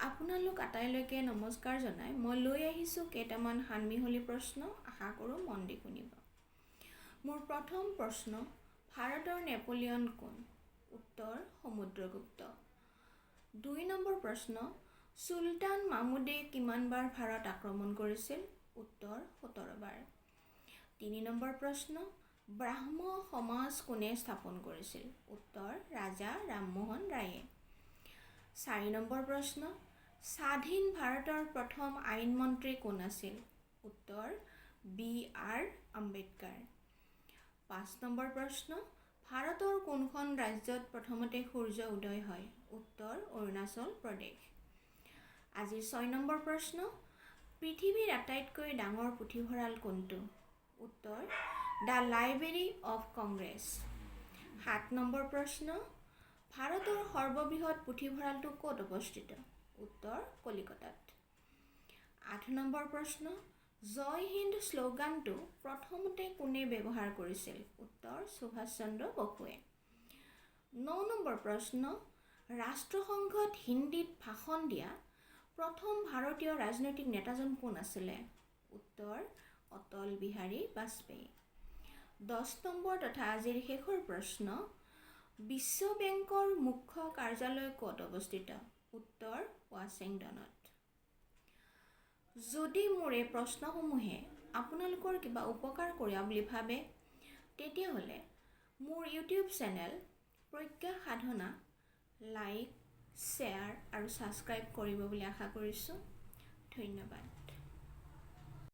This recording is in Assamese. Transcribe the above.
আপোনালোক আটাইলৈকে নমস্কাৰ জনাই মই লৈ আহিছোঁ কেইটামান সানমিহলি প্ৰশ্ন। আশা কৰোঁ মন দি শুনিব। মোৰ প্ৰথম প্ৰশ্ন, ভাৰতৰ নেপোলিয়ন কোন? উত্তৰ, সমুদ্ৰগুপ্ত। 2 নম্বৰ প্ৰশ্ন, চুলতান মামুদে কিমানবাৰ ভাৰত আক্ৰমণ কৰিছিল? উত্তৰ, 17বাৰ। 3 নম্বৰ প্ৰশ্ন, ব্ৰাহ্ম সমাজ কোনে স্থাপন কৰিছিল? উত্তৰ, ৰাজা ৰামমোহন ৰায়ে। 4 নম্বৰ প্ৰশ্ন, স্বাধীন ভাৰতৰ প্ৰথম আইন মন্ত্ৰী কোন আছিল? উত্তৰ, বি আৰ আম্বেদকাৰ। 5 নম্বৰ প্ৰশ্ন, ভাৰতৰ কোনখন ৰাজ্যত প্ৰথমতে সূৰ্য উদয় হয়? উত্তৰ, অৰুণাচল প্ৰদেশ। আজিৰ 6 নম্বৰ প্ৰশ্ন, পৃথিৱীৰ আটাইতকৈ ডাঙৰ পুথিভঁৰাল কোনটো? উত্তৰ, the library of Congress. 7 number প্ৰশ্ন, ভাৰতৰ সৰ্ববৃহৎ পুথিভঁৰালটো ক'ত অৱস্থিত? উত্তৰ, কলিকতাত। 8 নম্বৰ প্ৰশ্ন, জয় হিন্দ শ্লোগানটো প্ৰথমতে কোনে ব্যৱহাৰ কৰিছিল? উত্তৰ, সুভাষ চন্দ্ৰ বসুৱে। 9 নম্বৰ প্ৰশ্ন, ৰাষ্ট্ৰসংঘত হিন্দীত ভাষণ দিয়া প্ৰথম ভাৰতীয় ৰাজনৈতিক নেতাজন কোন আছিলে? উত্তৰ, অটল বিহাৰী বাজপেয়ী। 10 নম্বৰ তথা আজিৰ শেষৰ প্ৰশ্ন, বিশ্ব বেংকৰ মুখ্য কাৰ্যালয় ক'ত অৱস্থিত? উত্তৰ, ৱাশ্বিংটনত। যদি মোৰ এই প্ৰশ্নসমূহে আপোনালোকৰ কিবা উপকাৰ কৰা বুলি ভাবে, তেতিয়াহ'লে মোৰ ইউটিউব চেনেল প্ৰজ্ঞা সাধনা লাইক, শ্বেয়াৰ আৰু ছাবস্ক্ৰাইব কৰিব বুলি আশা কৰিছোঁ। ধন্যবাদ।